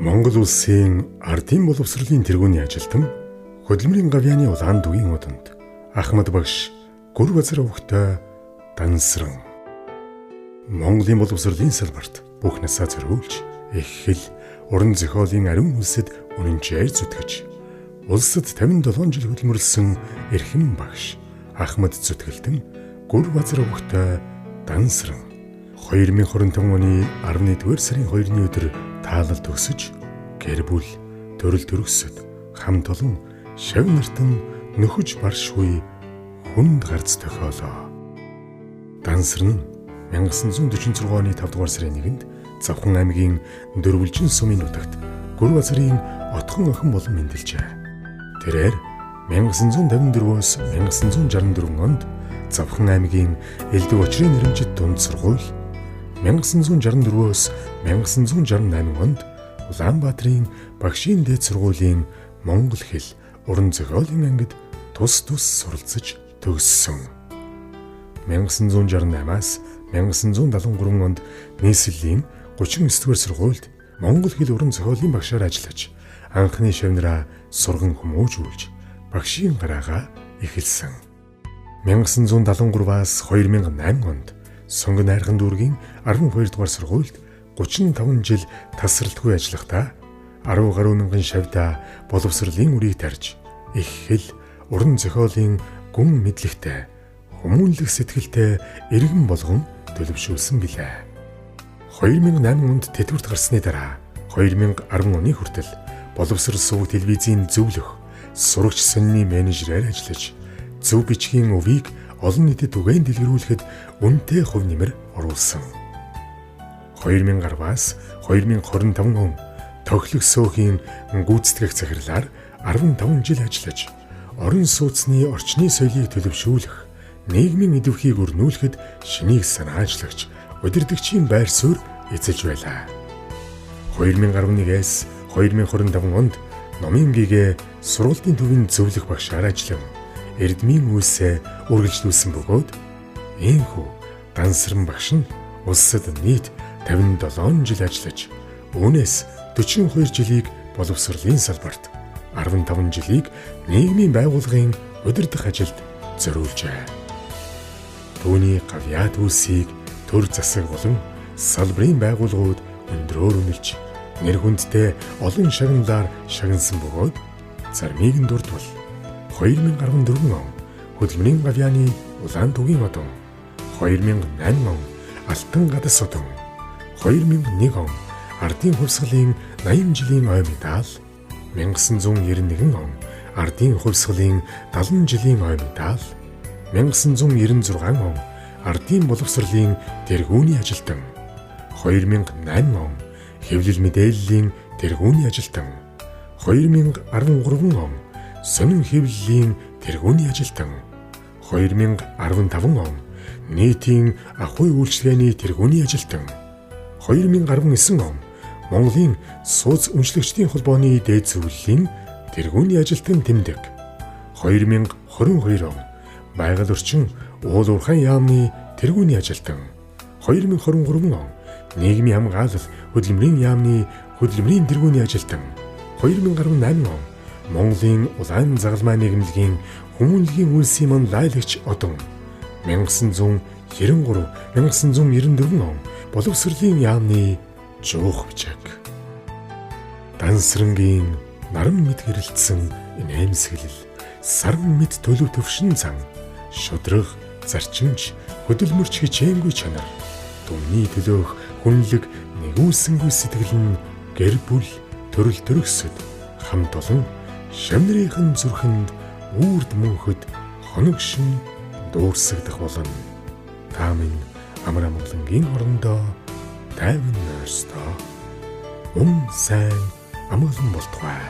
Монгол улсын ардын боловсролын тэргүүний ажилтан, хөдөлмөрийн гавьяаны улаан дугийн уданд Ахмад багш Гүрбазар овогтой Дансран. Монголын боловсролын салбарт бүх насаа зориулж, их хэл, уран зохиолын ариун үлсэд үнэнчээр зүтгэж, улсад 57 жил хөдөлмөрлсөн эрхэм багш Ахмад зүтгэлтэн Гүрбазар овогтой Дансран 2025 оны 11-р сарын 2-ны өдөр таалал төгсөж, гэр бүл, төрөл төрөсөд хамт олон шав нартан нөхөж баршгүй хүнд гарц тохиолоо. Дансран 1946 оны 5 дугаар сарын 1-нд Завхан аймгийн Дөрвөлжин сумын нутагт Гүрбазарын отхон охин болон мэндэлжээ. Тэрээр 1954-өөс 1964 онд Завхан аймгийн Элдв очрын нэрэмжит дунд сургууль, 1964-өөс 1968 онд Улаанбаатарын багшийн дээд сургуулийн монгол хэл, уран зохиолын ангид тус тус суралцаж төгссөн. 1968-аас 1973 онд нийслэлийн 39-р сургуульд монгол хэл, уран зохиолын багшаар ажиллаж, анхны шавнараа сурган хүмүүжүүлж багшийн гараагаа эхэлсэн. 1973-аас 2008 онд Сонгон найрхан дүүргийн 12 дугаар сургуульд 35 жил тасралтгүй ажиллахдаа 10 гаруй мянган шавьдаа боловсролын үрийг тарьж, их хэл, уран зохиолын гүн мэдлэгтэй, хүмүүнлэг сэтгэлтэй иргэн болгон төлөвшүүлсэн билээ. 2008 онд тэтгэврт гарсны дараа 2010 оны хүртэл боловсрол суваг телевизийн зөвлөх, сурагч сонины менежерээр ажиллаж, зөв бичгийн өвийг олон нийтэд түгээн дэлгэрүүлэхэд үнэтэй хувь нэмэр оруулсан. 2010-аас 2025 он тохилог сөөхийн гүйцэтгэх захирлаар 15 жил ажиллаж, орон сууцны орчны соёлыг төлөвшүүлэх, нийгмийн идэвхийг өрнүүлэхэд шинийг санаачлагч, удирдагчийн байр суурь эзэлж байлаа. 2011-ээс 2025 онд номын гэгээ сургуулийн төвийн зөвлөх багшаар ажиллан, эрдмийн үйлсээ үргэлжлүүлсэн бөгөөд ийнхүү Дансран багш нь улсад нийт 57 жил ажиллаж, үүнээс 42 жилийг боловсролын салбарт, 15 жилийг нийгмийн байгууллагын удирдах ажилд зориулжээ. Түүний гавьяат үйлсийг төр засаг болон салбарын байгууллагууд өндрөөр үнэлж, нэр хүндтэй олон шагналаар шагнасан бөгөөд зармыг нь дурдвал 2014 он хөдөлмөрийн гавьяаны улаан тугийн одон, 2008 он алтан гадас одон, 2001 он ардын хувьсгалын 80 жилийн ой медаль, 1991 он ардын хувьсгалын 70 жилийн ой медаль, 1996 он ардын боловсролын тэргүүний ажилтан, 2008 он хэвлэл мэдээллийн тэргүүний ажилтан, 2013 он сонин хэвлэлийн тэргүүний ажилтан, 2015 он нийтийн ахуй үйлчилгээний тэргүүний ажилтан, 2019 он Монголын сууц үнэлэгчдийн холбооны дээд зөвлөлийн тэргүүний ажилтан тэмдэг, 2022 он байгаль орчин уул уурхайн яамны тэргүүний ажилтан, 2023 он нийгмийн хамгаалал хөдөлмөрийн яамны хөдөлмөрийн тэргүүний ажилтан, 2018 он Монголын улаан загалмай нийгэмлэгийн хүмүүнлэгийн үйлсийн ман лайлагч одон, 1993 1994 он боловсролын яамны жуух бичиг. Дансрангийн наран мэд гэрэлтсэн инээмсэглэл, саран мэд төлөв төвшин зан, шудраг, зарчимч, хөдөлмөрч хичээнгүй чанар, түмний төлөөх хүнлэг нэгүүлсэнгүй сэтгэл нь гэр бүл, төрөл төрөсөд хамт олон шавнырийнхэн зүрхэнд үрд мөнхөд хоног шин дуурсагдах болно. Та минь амар амгалангийн орондоо тайван нойрсдоо. Ум сайн амгалан болтугай.